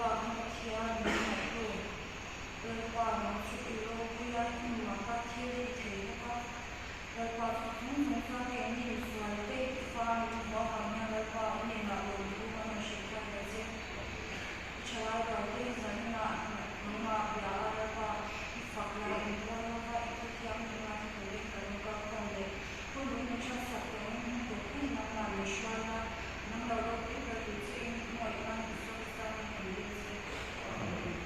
Lalpa kan Pathian min hmangaihtu, Lalpa nang chu i ropuia i maka thil i thei bawk a. Lalpa chu chung chung chuan keini misualte i fa min hmuh avang hian Lalpa i hnenah lawmthu kan rawn hrilh thar leh che. I thalai rualte zaninah nangmah bia a Lalpa i fak la inpuan lova i thu thianghlim a thu turin kan lo kal khawm leh. Hun lung min hriatsak turin hun tur hun nangmah min hruai la, nang lo ropui ber tur che in hmangaih nan Isua Krista min kan dil che. Amen.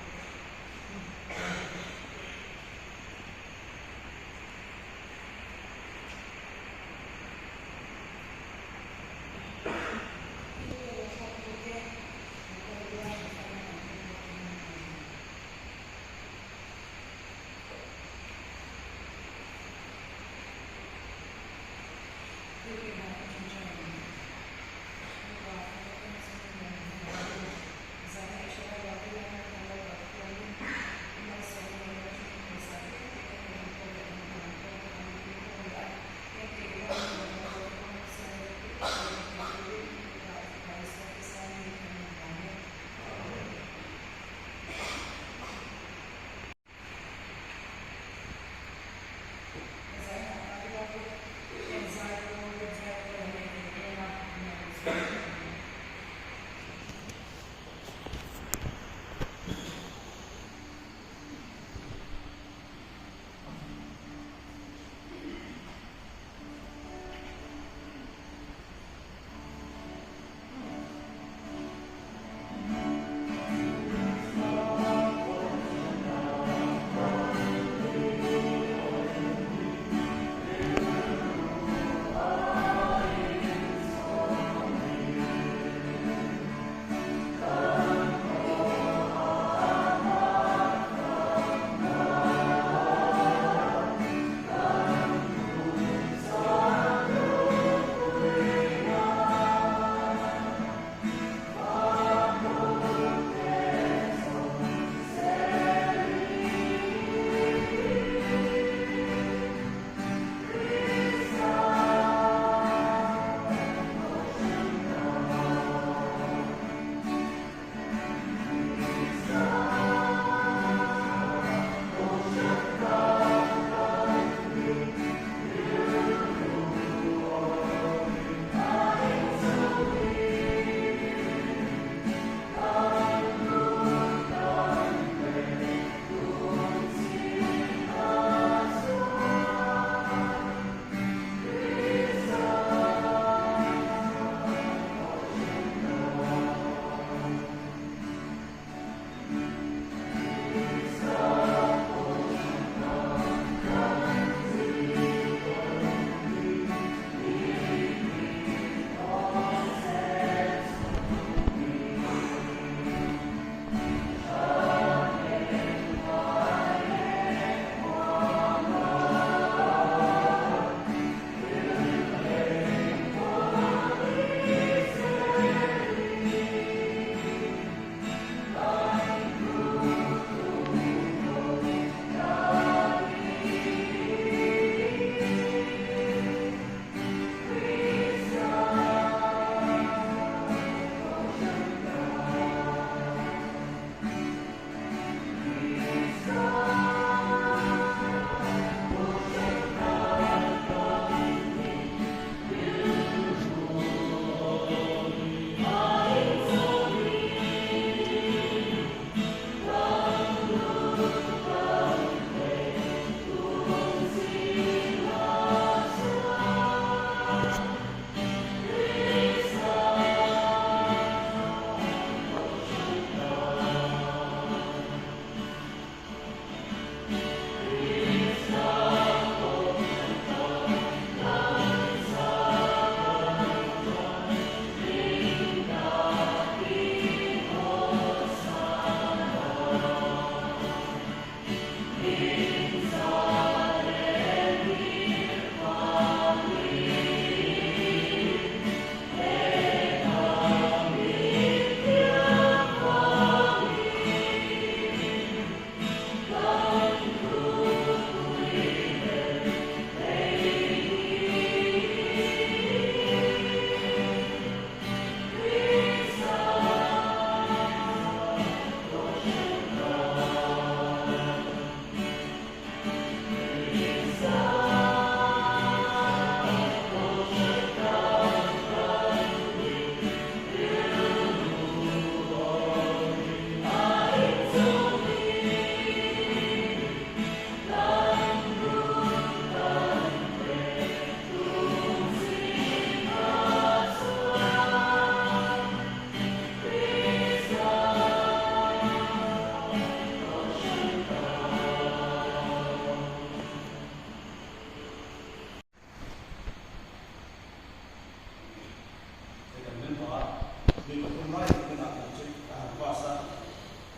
Mi pathum lai hunah matric a han pass a,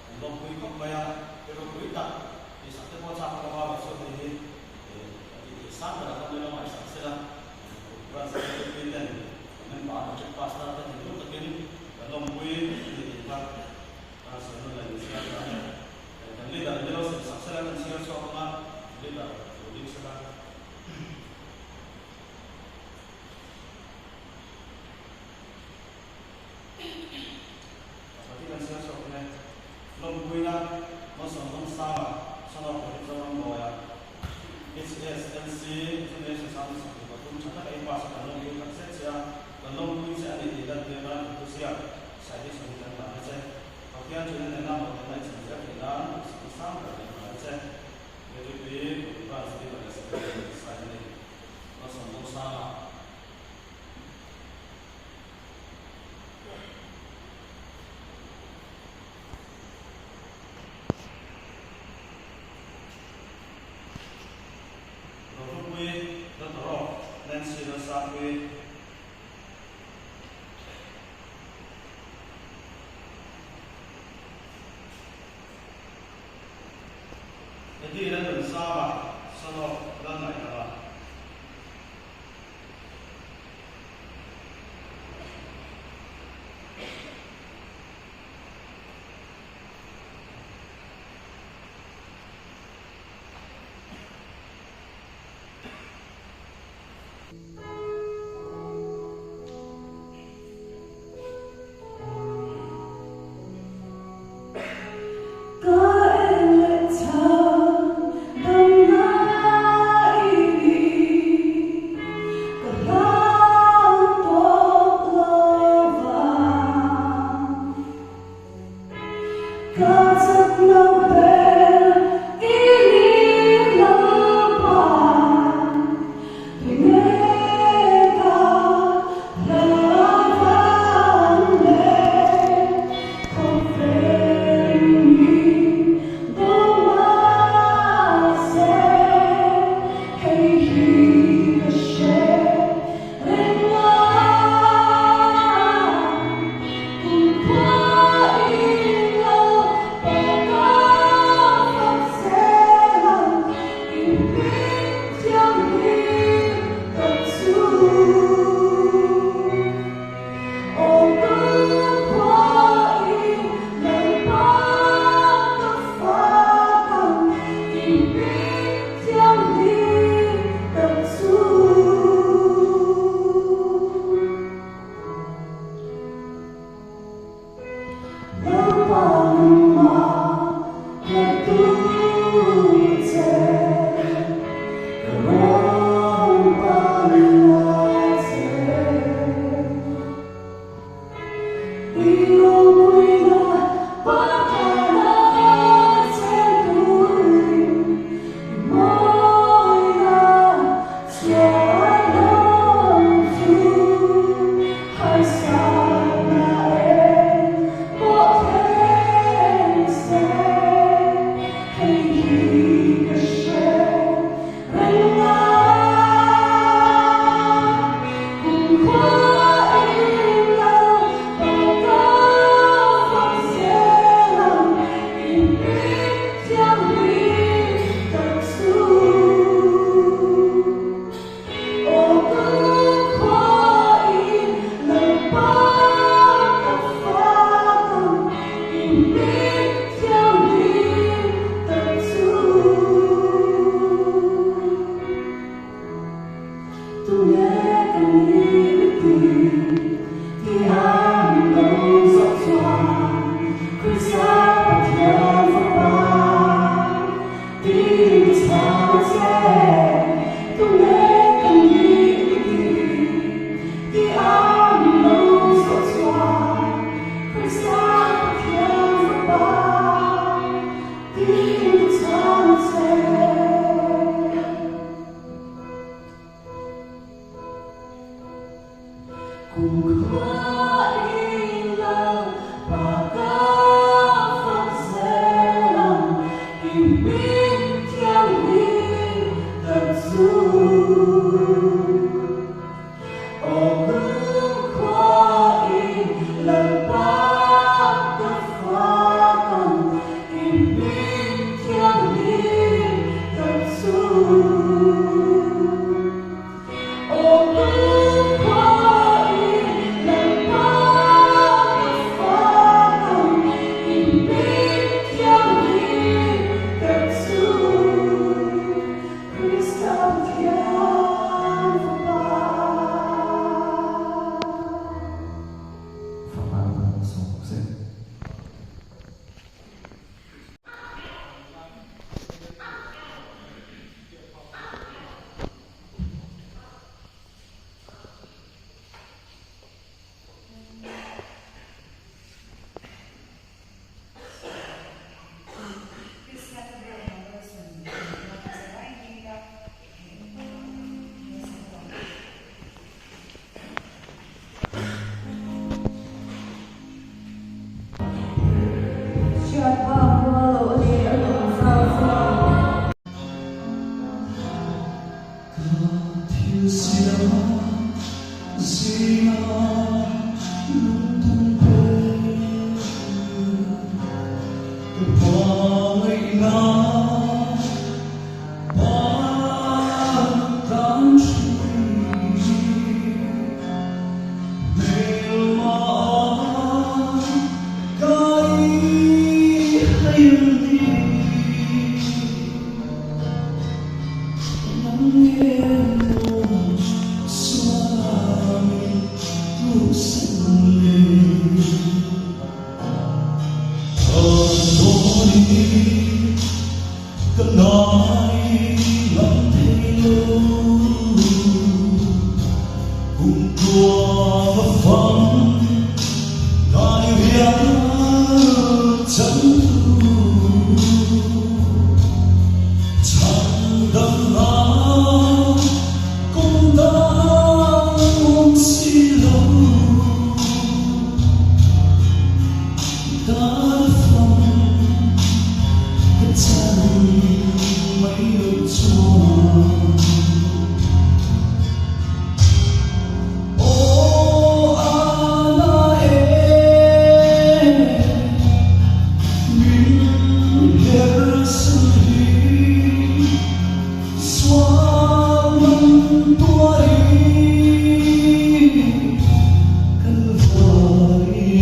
an lawmpui khawp mai a, i ropui tak tih sak te pawh chak a awm a, mahse hei hi a tih theih sang berah khan rilru ngaihsak sela, Branch Secretary ten kan member matric pass ta te thinlung takin kan lawmpui a ni tih kha ka sawi nawn leh ni se a tha a ni. Kan leader in ilo sem sak sela kan chhiar chhuak ang a, leader lo ding sela. Pakhat hi kan siam chhuak thung e. Lawmpuina Malsawm Dawngsanga, Son of David Zorambawiah, HSLC Examination 2023 tha taka i pass a kan lawmpui tak zet che a, kan lawmpui che a ni tih lantir nan kan thuziak citation hi kan dah na che. Pathian chu in nena hlawhtlinna i chhan zel theih nan duhsakna sang ber leh hna che. KTP Branch Leader leh Secretary sign a ni. Malsawm Dawngsanga. Rohlupuii, Laltawrawk, Nancy Lalsangpuii. Eddie Lalnunsanga, Son of Lalngaihdama. Ka en leh chhan damna i ni, ka hlau tawp lo vang. Ka chak lo ber i ni lalpa, tunge ka hlau vang le? Khawvel mi do mahse, hei hi ka hre reng a. Kumkhua in lo pa ka fak zel ang, in hming thianghlim tak chu. Aw kumkhua in Lalpa ka fak ang, in hming thianghlim tak chu. Lalpa nangmah ka duh che, ka rawn pan la che. I ropuina Pathiana cheng turin i mawina chuai lo chu. Harsatna eng pawh thleng se, hei hi ka hre reng a. Kumkhua in lo pa ka fak zel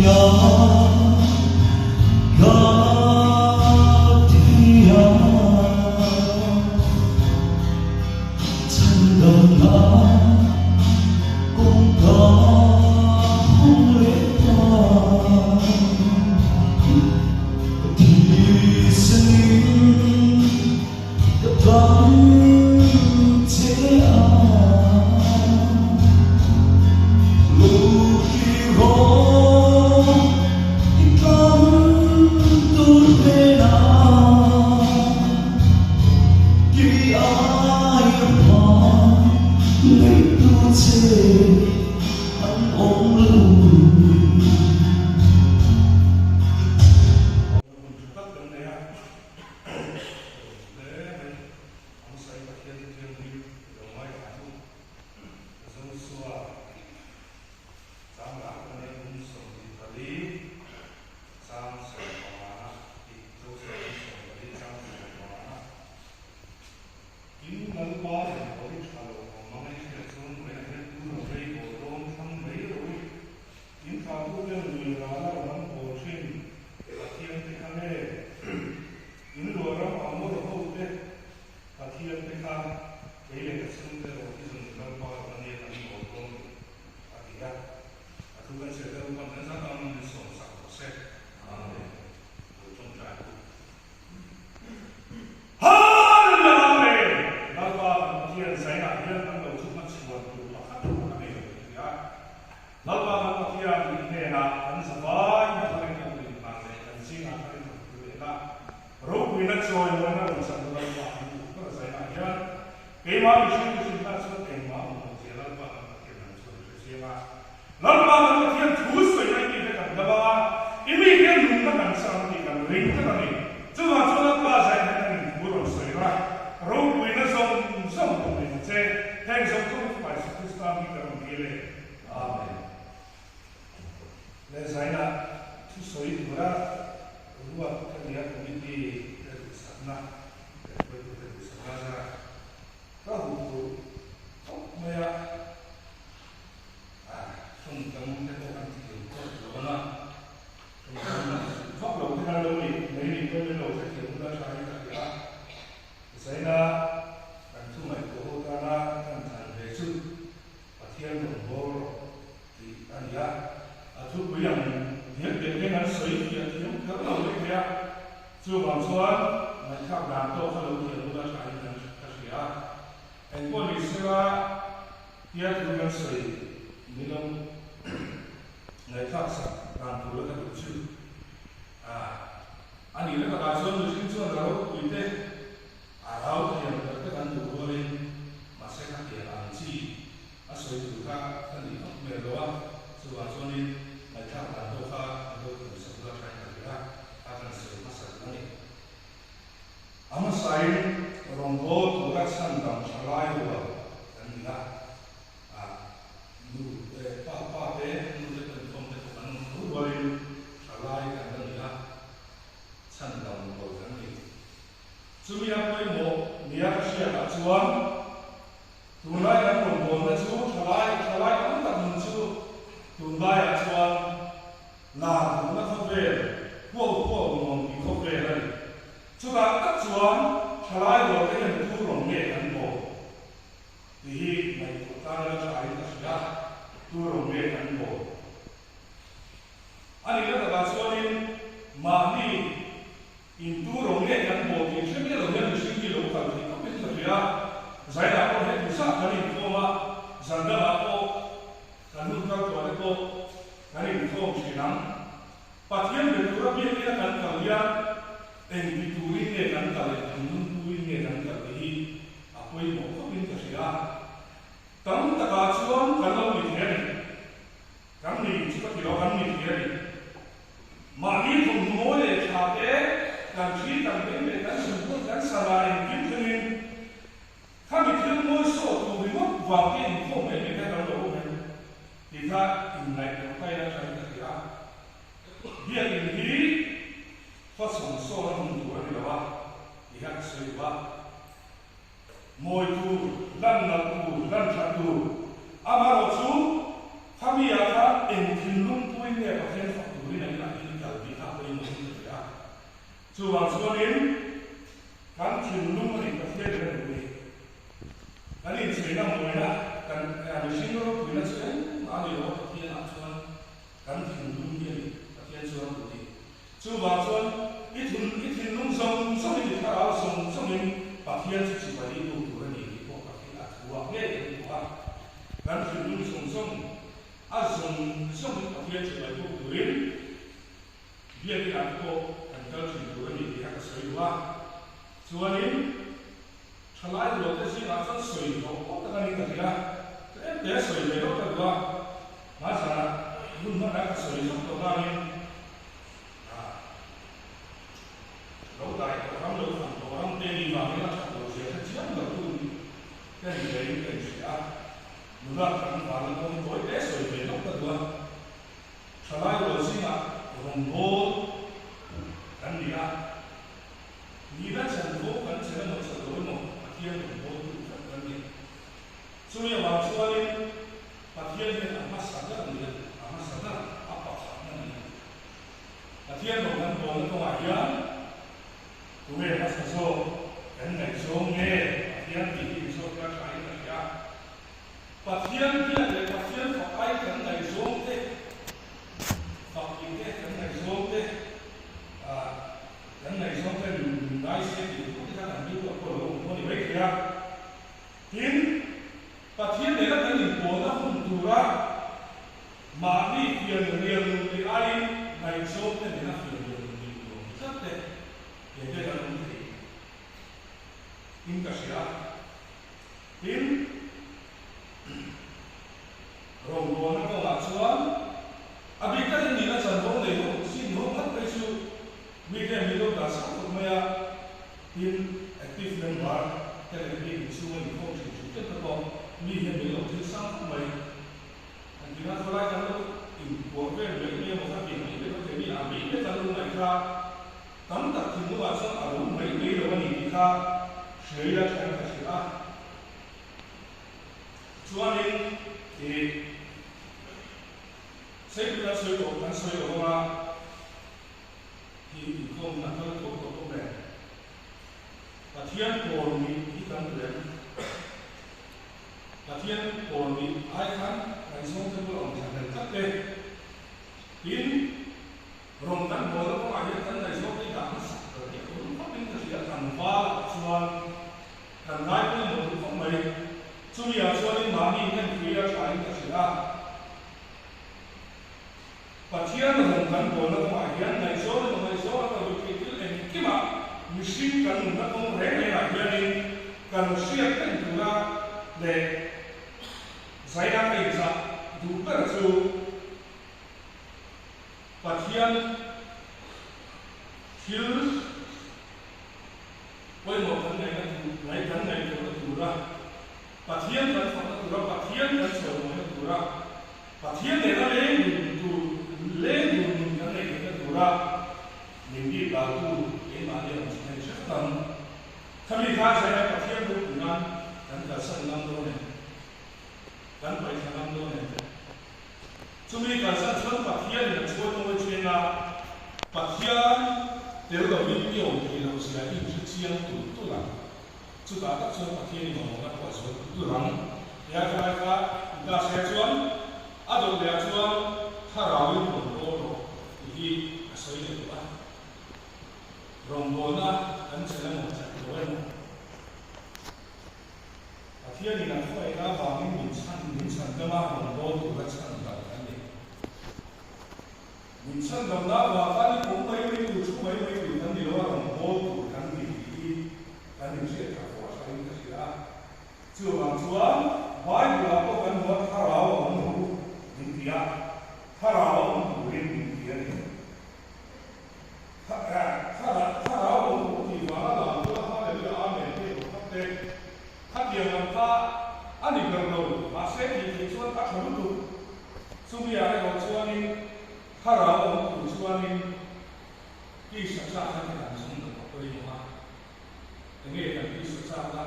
a ka thi a chhandamna kawngka hawng leh ta ka thisenin ka tlan che a Luki rawh i tlan tur hnenah ki aia hma ngaihtu che an awm lo. Hun tha tak kan nei a, hle mai ang sai Pathian te thianghlim i lo ngaithla chu Joshua chang lah ka nei kum 24 chang 15 tih Joshua kum 14 chang 15 Tin, Lalpa rawn i tha lo awm ang i hriat chuan vawiin ah hian tu rawn rei bawl dawn thlang mai lo i in thlah tu ten lui rala rawn an bawl thin Pathian te kha nge in luah ram Amor ho te Pathian te kha kei leh ka chhungte erawh hi zawng Lalpa rawn a nia kan bawl dawn ni a ti a. A thu kan chhiar te rupan kan zat ang min sawm sak rawh se. Amen. Lo tawngtai ang u. Hallelujah Amen! Lalpa kan Pathian zainah hian kan lo chu hmachhuan tur pakhat pawh ka nei lo ti a. Lalpa kan Pathian i hnenah kan zavai na tharin kan inhlan leh kan zingah kan inhlan leh la. Ropuina chawimawina rawn chhan Lalpa kan duh ber zainah hian keimah mihring mihrinna chuan engmah awm lo zia Lalpa kan Pathian ang chuan i hre chiang a. Lalpa kan Pathian thu sawina i mite kan dam anga i mite nunna kan chang tih kan ring tlat a ni. Chuvang chuan Lalpa zainah hian an inthu rawn sawi ra. Ropuina zawng zawng rawn nei ta che. Heng zawng zawng hi Fapa Isua Krista mi kan rawn dil e. Amen. Le zainah thu sawi tura ruat ka nia committee te duhsakna leh hruaitute duhsakna zara ka huh tur khawp mai a, tawngtam te pawh kan thiam tawk lo ang a, tawngtam vak lo te khan lo nih mai nih pawhin min lo hrethiam hun a tha hi ka hria a, zaina kan thu ngaihtuah ho tana kan thlan ve chu Pathian rawngbâwl rawh tih a ni a. A thupui ang diak diak hian an sawi fiah thiam kher lo mai thei a, chuvang chuan ngaihthlak dan tawk kha lo thiam bula thain kan ka hria a. Engpawh ni sela tia thu kan sawi ni lo ngaihthlak sak dan tur la ka duh chu a a nih na takah chuan mihring chuan a ropui te A rau thiam ber te kan duh rualin mahse ka tiang ang chi a sawi tur kha ka nih vak hmel lo a, chuvang chuanin ngaihthlak dan pawh kha ka lo thiam sak bula thain ka hria a kan sawi hmasa duh a ni. A hmasain rawngbâwl tura chhandam tha lai rual kan ni a, a nu te pa pa te nu te pawh inkhawm te pawh kan awm tho rualin tha lai kan la ni a, chhandam rual kan ni. Chumi a pawimawh nia ka hriatah chuan tunlai kan rawngbawlna chu thalai thalai tam tak nun chu tunlaiah chuan lar duhna khawvel, huau huau nuam ti khawvel a ni. Chutah tak chuan thalai rual te hian tu rawn nge kan bawl tih hi ngaihtuah tan ila thain ka hria, tu rawn nge kan bawl. A nihna takah chuanin mahni In tu rawng nge kan bawl tih hre miah lo hian mihring hi lo kal thei khawpin ka hria. Zainah pawh heti zah kan inkhawm a, zan dangah pawh kan hun kal tuah te pawh kan inkhawm thin ang. Pathian be tura biakina kan kal hian eng ti turin nge kan kal leh eng nunpuiin nge kan kal tih hi a pawimawh khawpin ka hria. Tam takah chuan kan lo ni thei a ni. Kan ni chu ka ti lo, kan ni thei a ni. Mahni thawmhnaw mawi leh tha te, kan thi, kan beng leh kan zungbun kan sana engkim thlengin khami thil mawi sawh tur ringawt vang te inkhawm mai mai kha kan lo awm em tih kha inngaihtuah ta ila thain ka hria. Biakinn hi khawchhawng sawna hmun tur a ni lo a tih kha ka sawi duh a. Mawi tur, lan nalh tur, lan that tur. Amaherawhchu, khami ah khan eng thinlung puin nge Pathian fak tur? Chuvang chuanin kan thinlung a ni Pathian in a duh ni. Kan inchheina mawina kan mihring ropuina chu engmah a ni lo a Pathianah chuan kan thinlung hi a ni Pathian chuan a duh ni. Chuvang chuan i thun i thinlung zawng zawngin i thlarau zawng zawngin Pathian chu chibai i buk tur a ni tih pawh Pathian a thu ah ngei kan hmu a. Kan thinlung zawng zawng a zawng zawngin Pathian chibai buk turin Biakin ah te pawh kan kal thin tur a ni tih a ka sawi duh a. Chuanin thalai rual te zingah chuan sawi hlawh pawh tak a ni ka hria. Tlem te sawi ve deuh ka duh a. Hmaizanah hun hman a ka sawi zawk tawh nangin ah lo dai tawh ram lo fan tawh ram te ni vangin a that loh zia hre chiang lo tu ka ni ve in ka inhria a. Nula kan vana pawh hi tawi te sawi ve deuh ka duh a. Thalai rual zingah rawngbâwl kan ni a, nihna chanvo kan chelh emaw chelh lo emaw Pathian rawngbâwltu vek kan ni. Chumi avang chuanin Pathian hian a hmasa ber ni a, a hmasa ber, a pakhatna ni a. Pathian rawn kan bâwlna kawngah hian tunge hmasa zawk kan ngaihzawng nge Pathian tih hi inzawt ila thain ka hria. Pathian biak leh Pathian fak ai kan ngaihzawng te, fak tih te kan ngaihzawng te, ah kan ngaihzawng te min ngai se tih ringawt te kha kan rilru a pawh lo awm pawh a ni mai thei a. Tin, Pathian nena kan inpawlna hun tura mahni fian rial nun leh aiin ngaihzawng te nena fian rial nun nih nuam ti tlat te, he te kan awm thei in ka hria. Tin, rawngbawlna kawngah chuan a bik takin nihna chanvo nei ho sin ho ngat phei chu mite min lo dah chhak khawp mai a, tin, active member te leh mi inchhunga inkhawm thin thin te te pawh mi hian min lo thil sang khawp mai. An tina khawlai kan lo inkuah vel mai mai emaw kha tih mai mai lo thei mi ah mai mai kan lo ngaih kha tam tak thinlungah chuan a lo mai mai lo a ni tih kha hria ila tha in ka hria a. Chuanin ih Seipui kan sawi tawh kan sawi lo vang a, hi inkhawm hna kal tawh tawh bawk nen Pathian pawl nih hi kan duh em? Pathian pawl nih ai khan ngaihzawng te bula awm thla hlel tlat te. Tin, rawn kan bawlna kawngah hian kan ngaihzawng te dah hmasak ber hi a awm khawpin ka hria, kan valah chuan kan ngai pawimawh duh khawp mai. Chumi ah chuanin mahni hian pui a thain ka hria a. Pathian rawn kan bawlna kawngah hian ngaihzawng emaw ngaihzawng emaw duh theih thil engkimah mihring kan nunna kawng reng rengah hianin kan hriat reng tura leh zaina ka inchah duh ber chu Pathian thil pawimawh kan ngaihna tur ngaih kan ngaihtuahna tura Pathian kan fakna tura Pathian kan chawimawina tura Pathian nena leng dun tur leng dun nun kan neih theihna tura min bik daltu keimahni ang chu hei hre vek ang. Khami kha China Pathian ropui nan kan kalsan ngam dawn em? Kan paihthla ngam dawn em? Chumi kalsan chuan Pathianin a chhuat mawi thin a, Pathian tel lovin i awm theih loh zia i inhre chiang tulh tulh ang. Chutah tak chuan Pathian i mamawhna pawh a zual tulh tulh ang. Tia thalai kha i ta se chuan a dawh lehah chuan thlarauin rawn bawl rawh tih hi a sawi leh duh a. Rawngbawlna kan chelh emaw chelh lo emaw. Pathianin a khawngaihna avangin min chhan min chhan dam a, rawn bawl tura chhan dam kan ni. Min chhan damna avang khan i pum mai mai tur, thu mai mai tur kan ni lo a, rawn bawl tur kan ni tih hi kan inhriat thar fo a thain ka hria a. Chuvang chuan Bible-ah pawh kan hmu a, thlarau a awm ru min ti a, thlarau a awm turin min ti a ni. Thlarau awm ru tih vanga lam chu a Hallelujah Amen tih a awm khawp te. Khatiang lam kha a ni ber lo, mahse tih theih chuan a tha lutuk. Chumi ah erawh chuanin thlarau awm tur chuanin tisa chakna te kan zum lo a pawimawh a. Enge kan tisa chakna?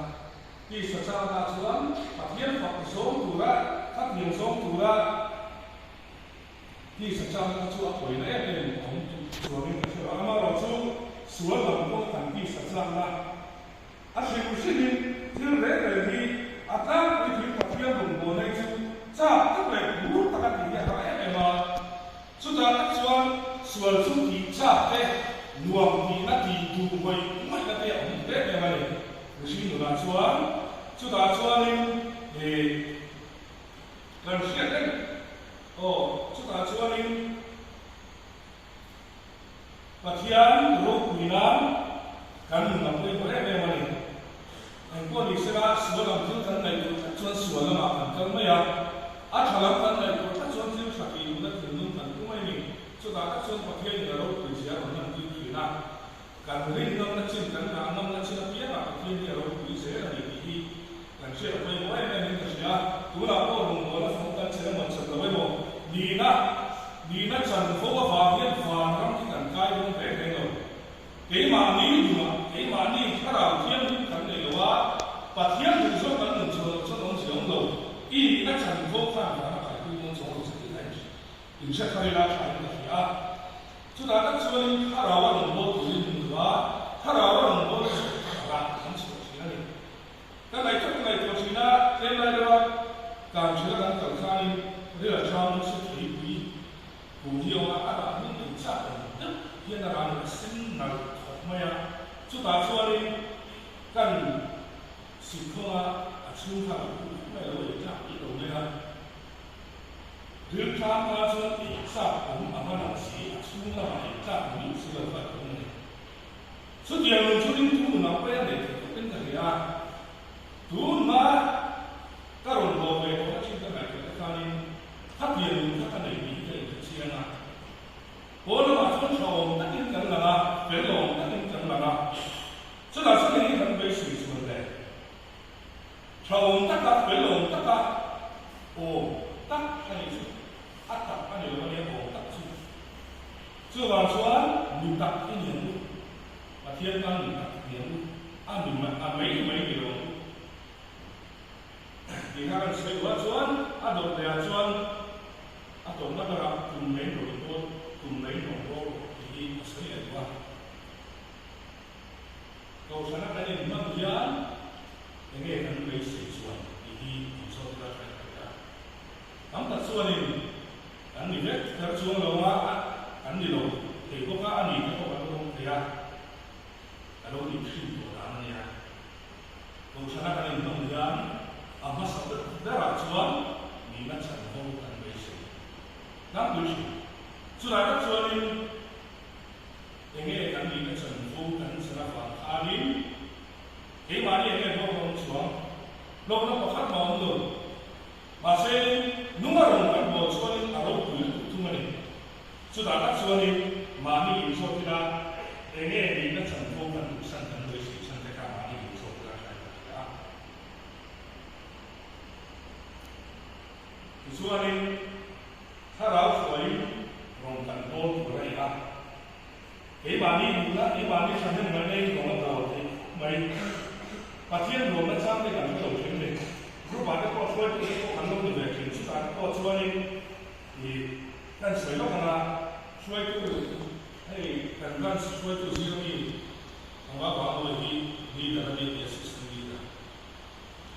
Tisa chakna chuan Pathian fak zawng tura, khatiang zawng tura tisa chakna kha chu a pawina em em a awm chuangin ka hre lo. Amaherawhchu sual. tak chuan sual chu tih chak te, nuam tihna tih duh ngawih ngawihna te a awm em em a ni. Mihring nunah chuan chutah chuanin ih kan hriat reng aw, chutah chuanin Pathian ropui nan kan nun a pawimawh em em a ni. Engpawh ni sela sual lam thil kan ngaihtuah tlat chuan sual lamah kan kal mai a, a tha lam kan ngaihtuah tlat chuan thil tha tih duhna thinlung kan pu mai a ni. Chutah tak chuan Pathianin a ropui zia a rawn lantir thin a. Kan rin ngamna chin, kan ngah ngamna chin apiangah Pathian hi a ropui zel a ni tih hi kan hriat a pawimawh em em in ka hria. Tunah pawh rawngbawlna fang kan chelh emaw chelh lo emaw, nihna, nihna chanvo avang hian vanram hi kan kai dawn reng reng lo. Keimahni nunah, keimahni thlarau thianghlim kan nei lo a, Pathian duh zawk kan nun chhuah loh chuan awmzia awm lo. I nihna chanvo khan van a kaipui dawn chuang lo che tih a inhre thar ila tha in ka hria. Chutah tak chuanin thlarau a rawn bawl turin min duh a, thlarau a rawn bawl chu rah kan chhuah thin a ni. Ka ngaihtuah ka ngaihtuah thin a, tlem lai deuha kan hrila kan kal khanin ril a ṭhang nasa thei pui kung hi a awm a, a rah hming ei chak awm deuh hian a rah ni a sen nalh khawp mai a, chutah chuanin kan sikhawnga a chhung kha a lo put khawp mai a lo ei tlak tih lo mai a. Rilṭam ta chuan ei chak awm a va lang si, a chhung lamah ei tlak ni si lo kha a awm a ni. Chutiang nun chu ringtu nunah pawh a nei thei khawpin ka hria a, tunhma ka rawn haw ve tawh na thin ka ngaihtuah te khanin khatiang nun kha ka nei tih hi ka inhre chiang a. Pawn lamah chuan tha awm takin kan lang a, fel awm takin kan lang a, chutah chuan eng nge kan beisei chuan le? Tha awm taka, fel awm taka, awm tak a nih chu. A tak a ni lo a nia awm tak chu. Chuvang chuan mi tak i ni ang u. Pathian tan mi tak ni ang u. A mi a mai mai ni lo ang u. Tih kha kan sawi duh a chuan a dawt leh ah chuan a tawpna berah tum mai rawn bawl, tum mai rawn bawl rawh tih hi a sawi leh duh a. Kohhrana kan inhman hian enge kan beisei chuan tih hi an zawt ila tha thei a. Tam tak chuanin kan ni vek kher chuang lo a, kan ni lo thei bawk a, a ni te pawh kan lo awm thei a, a lo nih thin tawh dan a nia. Kohhrana kan inhman hian a hmasa berah chuan nihna chanvo kan beisei tlangpui thin. Chulai tak chuanin. Enge kan nihna chanvo kan chan avang khanin keimahni enge hlawk a awm chuang? Hlawkna pakhat mah awm lo. Mahse, nung a rawn kan bawl chuanin a ropui lutuk thung a ni. Chutah tak chuanin mahni inzawt ila enge nihna chanvo kan duhsan kan beisei chhan te kha mahni inzawt ila tha in ka hria a. Tichuanin. Thlarau hruaiin rawn kan bawl tur a ni a. Keimahni duhna, keimahni thahnem ngaihna in rawn a bawl theih khawp mai. Pathian ruamna chang te kan hre lo thin ni. Group ah te pawh hruaitu te pawh kan lo ni ve thin. Chutah te pawh chuanin ih kan sawi lawk ang a, hruaitu hei kan branch hruaitu zir mi Anga Banglawi hi leader a ni tih assistant leader.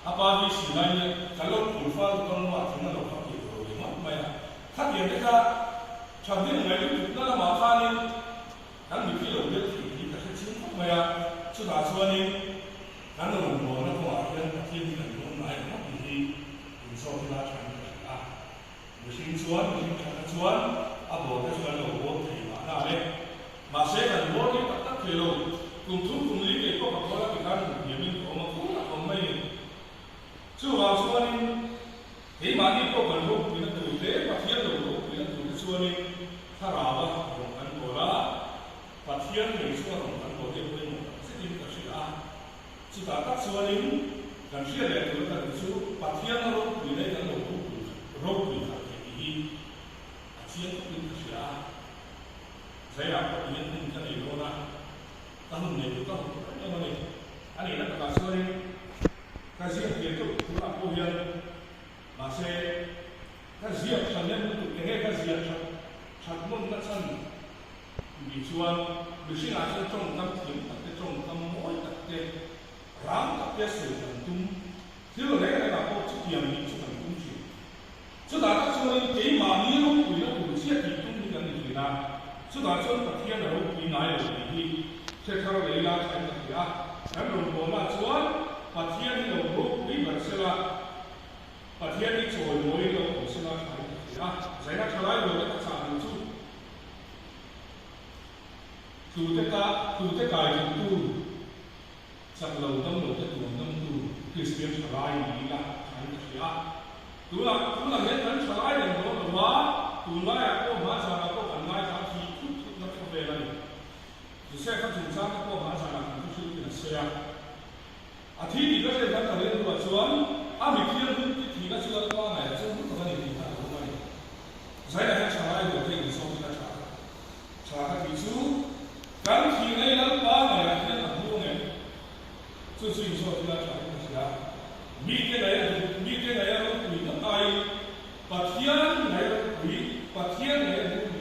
A pa hi si lai nia kan lo phul fal tuk a ngawah thing a lo kha tih tur ve ngawt mai a. Khatiang te kha thahnem ngai lutuk na lamah khanin kan mithi lo deuh thei tih ka hre chiang khawp mai a. Chutah chuanin kan rawngbawlna kawngah hian Pathian hi kan lawm ngai ang ngawt tih hi inzawt ila tha in ka hria a. Mihring chuan mihring thatna chuan a bawl te chu kan lo bawl thei mahna le. Mahse kan bawl rei tak tak thei lo. Kum thum kum li kei pawh ka bawl a ti khan hmu hniamin ka awm a khur tak awm mai ni. Chuvang chuanin keimahni pawh kan ropuina tur te, Pathian lo ropuina tur te chuanin thlarau a rawn kan bawl a, Pathian ngei chu a rawn kan bawl hi a pawimawh tak zetin ka hria a. Chutah tak chuanin kan hriat leh tur ka duh chu Pathian ropui leh kan lo ropui ropui khat thei tih hi a chiang khawpin ka hria a. Zaiah pawh hian hun ka nei dawn a, ka hun nei tur ka hmu tawh em em a ni. A nihna takah chuanin ka ziak ve deuh tunah pawh hian mahse ka ziak tha nem lutuk enge ka ziak that that nawnna chhan Mi chuan mihringah chuan tawngkam thiam tak te, tawngkam mawi tak te, rang tak te sawi kan tum. Thil reng rengah pawh chutiang nih chu kan tum thin. Chutah tak chuanin keimahni ropuina tur chiah tih tum hi kan ni thin a. a. Chutah chuan Pathian a ropui ngai lo tih hi hre thar lei la thain ka hria a. Kan rawngbawlnaah chuan Pathian hi lo ropui ber sela, Pathian hi chawimawiin lo awm sela thain ka hria a. Zaina thalai rual te ka chah duh chu Tlute ka tlute kai duhtu, chak lo dam lo te tuam damtu Kristian thalai ni ila thain ka hria a. Tunah tunah hian kan thalai reng dawn lo a, tunlaiah pawh hmazanah pawh kan ngaithla a thih thut thutna khawvel a ni. Joseph-a chungchangte pawh hmazanah kan thu hrilhin a sawi a. A thi tih ka hriat hian ka rilruah chuan a mi thianghlim ti thihna chu Lalpa ngaihah chuan hlu tak a ni tih kha a lo awm a ni. Zainah hian thalai rual te inzawkin a tha a. Tha ka tih chu kan thihna hi Lalpa ngaihah hian a hlu ang em? Chu chu inzawtin a tha in ka hria. Mite ngaih a hlu, mite ngaih a ropui tak aiin Pathian ngaih a ropui, Pathian ngaih a hlu.